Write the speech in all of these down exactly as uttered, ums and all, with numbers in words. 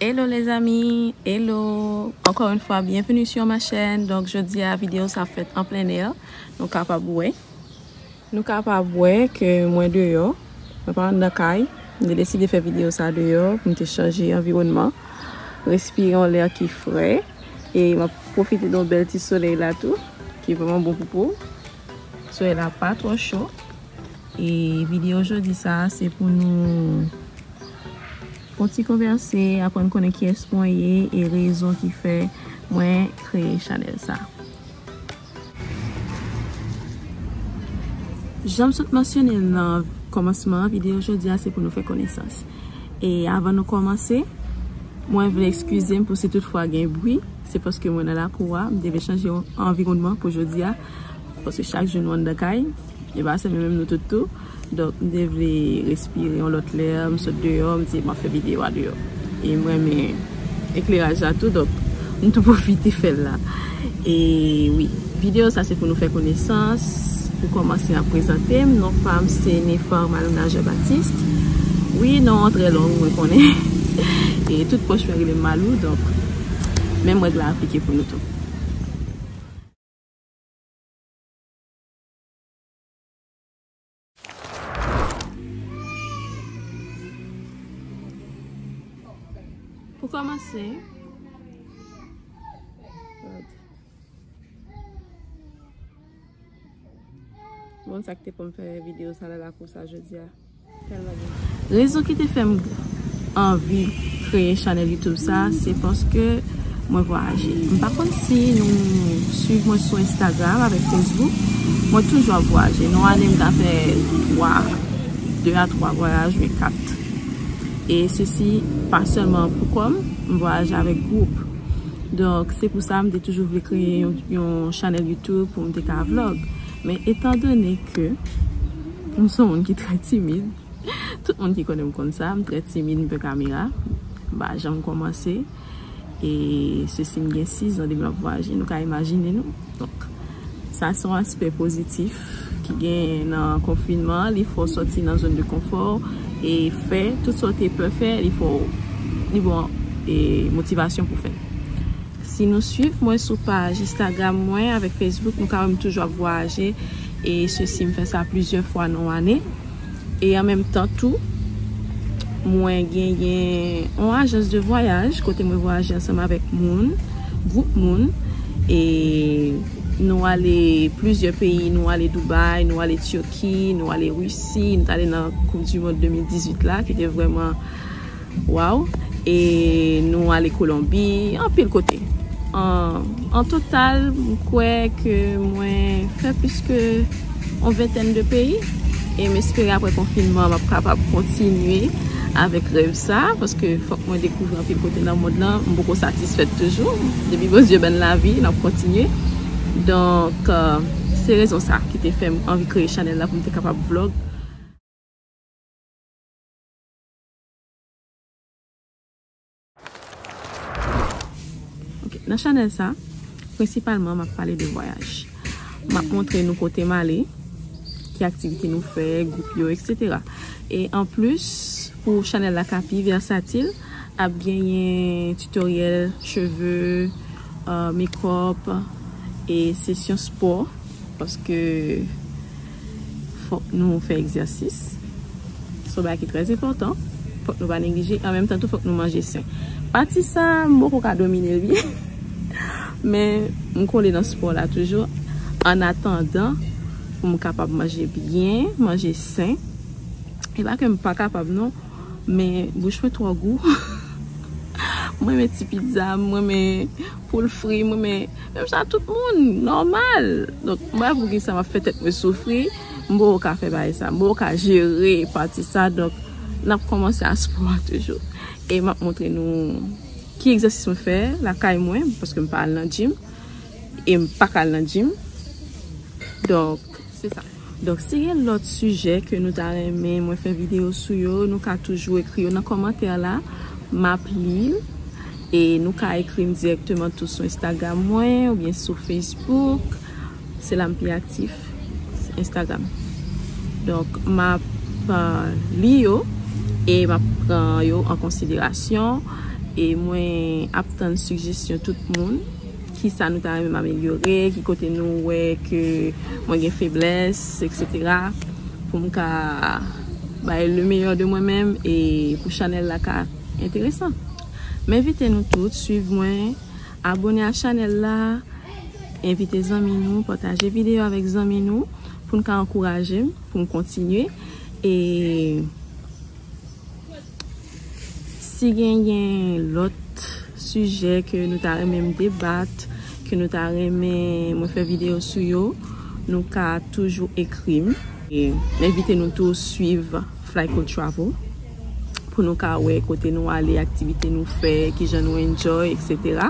Hello les amis, hello. Encore une fois, bienvenue sur ma chaîne. Donk, jodi a, videyo sa fèt an plen è. Nou kapab wè. Nou kapab wè ke mwen deyò. Mwen pa anndan kay. Mwen te deside fè videyo sa deyò pou m te chanje anviwònman. Respire yon lè ki frè. E m ap pwofite de yon bèl ti solèy la tou, ki vrèman bon pou po. Solèy la pa twò cho. E videyo jodi sa, se pou nou fè yon ti konvèse, aprann konnen kiyès mwen ye e rezon ki fè mwen kreye chanèl sa. Jan m sot mansyone l nan kòmansman an, videyo jodi a se pou nou fè konesans. E avan nou kòmanse, mwen vle eskize m pou si toutfwa gen bri, se paske mwen nan lakou a, m te vle chanje anviwònman pou jodi a, paske chak jou nou anndan kay, e pa sèlman menm nou tout tou. Donk, m te vle respire yon lòt lè, m sot deyò, m di m ap fè videyo a deyò. E m renmen ekleraj la tou, donk, m tou pwofite fè l la. E wi, videyo sa se pou nou fè konesans. Pou kòmanse, m ap prezante m. Non pa m se Nefer Malou Najè Baptiste. Wi, non an trè long, mwen konnen. E tout pwòch mwen rele m Malou, donk, menm règ la aplike pou nou tou. Pou kòmanse, bon, sa k te fè m fè videyo sa nan lakou sa jodi a. Rezon ki te fè m anvi kreye chanèl YouTube sa, se paske mwen vwayaje. M pa konn si nou swiv mwen sou Instagram avèk Facebook, mwen toujou ap vwayaje. Nan ane, m ka fè twa, de a twa vwayaj, men kat. E sesi pa sèlman pou kò m, m vwayaje avèk gwoup. Donk, se pou sa m te toujou vle kreye yon, yon chanèl YouTube pou m te ka vlog. Men etandone ke m se yon moun ki trè timid, tout moun ki konnen m konn sa, m trè timid, m pè kamera. M pa janm kòmanse. E sesi m gen sis zan depi m ap vwayaje, nou ka imajine nou. Donk, sa se yon aspè pozitif ki gen nan konfinman, li fè w sòti nan zòn de konfò e fè tout sa w te pè fè, li fè w, li ba w, e, motivasyon pou fè l. Si nou swiv mwen sou paj Instagram mwen avèk Facebook, nou ka wè m toujou ap vwayaje, e sesi m fè sa plizyè fwa nan ane. E an menm tan tou, mwen genyen yon ajans de vwayaj kote mwen vwayaje ansanm avèk moun, gwoup moun, e nou ale plizyè peyi, nou ale Dubai, nou ale Tiki, nou ale Risi, nou t ale nan Coupe du Monde de mil dizuit la, ki te vrèman waw. E nou ale Kolonbi, anpil kote. An, an total, m kwè ke mwen fè plis ke yon ventèn de peyi. E m espere apre konfinman, m ap kapab kontinye avèk rèv sa, paske fòk mwen dekouvri anpil kote nan mond lan. M poko satisfèt toujou. Depi Bondye ban n lavi, n ap kontinye. Donk, euh, se rezon sa ki te fè m anvi kreye chanèl la pou m te kapab vlog. Ok, nan chanèl sa, prensipalman, m ap pale de vwayaj. M ap montre nou kote m ale, ki aktivite nou fè, gwoup yo, et cetera. E anplis, pou chanèl la ka pi vèsatil, ap genyen tutoriel cheve, euh, make-up, e sesyon spò. Paske fòk nou fè egzèsis. Se yon bagay ki trè enpòtan. Fòk nou pa neglije. An menm tan tou, fòk nou manje sen. Pati sa, m poko ka domine l byen. Men, m kole nan spò la toujou. An atandan, pou m kapab manje byen, manje sen. E pa ke m pa kapab, non. Men bouch mwen twò gou. Mwen renmen ti pizza, mwen renmen poul fri, mwen renmen, menm jan tout moun, nòmal. Donk, m pa konn poukisa m ap fè tèt mwen soufri, m poko ka fè bagay sa, m poko ka jere pati sa, donk, n ap kòmanse a spò a toujou. E m ap montre nou ki egzèsis mwen fè lakay mwen, paske m pa al nan gym, e m pa ka al nan gym. Donk, se sa. Donk, si gen lòt sijè ke nou ta renmen mwen fè videyo sou yo, nou ka toujou ekri yo nan kòmantè la. M ap li l. E nou ka ekri m dirèkteman tou sou Instagram mwen oubyen sou Facebook. Se la m pi aktif, Instagram. Donk, m ap, euh, li yo e m ap pran yo an konsiderasyon. E mwen ap tann sijesyon tout moun. Kisa nou ta renmen m amelyore, ki kote nou wè ke mwen gen feblès, etsetera. Pou m ka bay le meilleur de mwen menm e pou chanèl la ka enteresan. M envite nou tout swiv mwen, abòne a chanèl la, envite zanmi nou, pataje videyo avèk zanmi nou pou n ka ankouraje m, pou m kontinye. E si genyen lòt sijè ke nou ta renmen m debat, ke nou ta renmen mwen fè videyo sou yo, nou ka toujou ekri m. E m envite nou tou swiv Flyco Travel pou nou ka wè kote nou ale, aktivite nou fè, kijan nou enjoy, etsetera.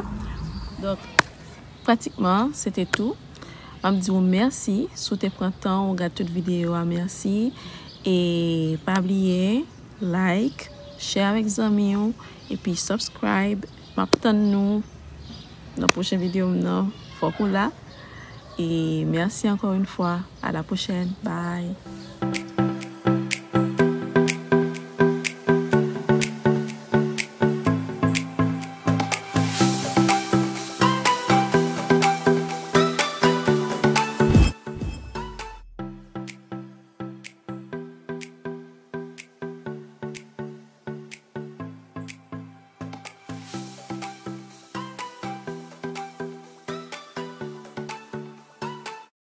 Donk, pratikman, se te tou. M ap di w mèsi si w te pran tan w gad tout videyo a, mèsi. E pa bliye, like, share avèk zanmi w, epi subscribe. M ap tann nou nan pwochen videyo m nan. Fòk ou la. E mèsi ankò yon fwa. À la prochaine. Bye.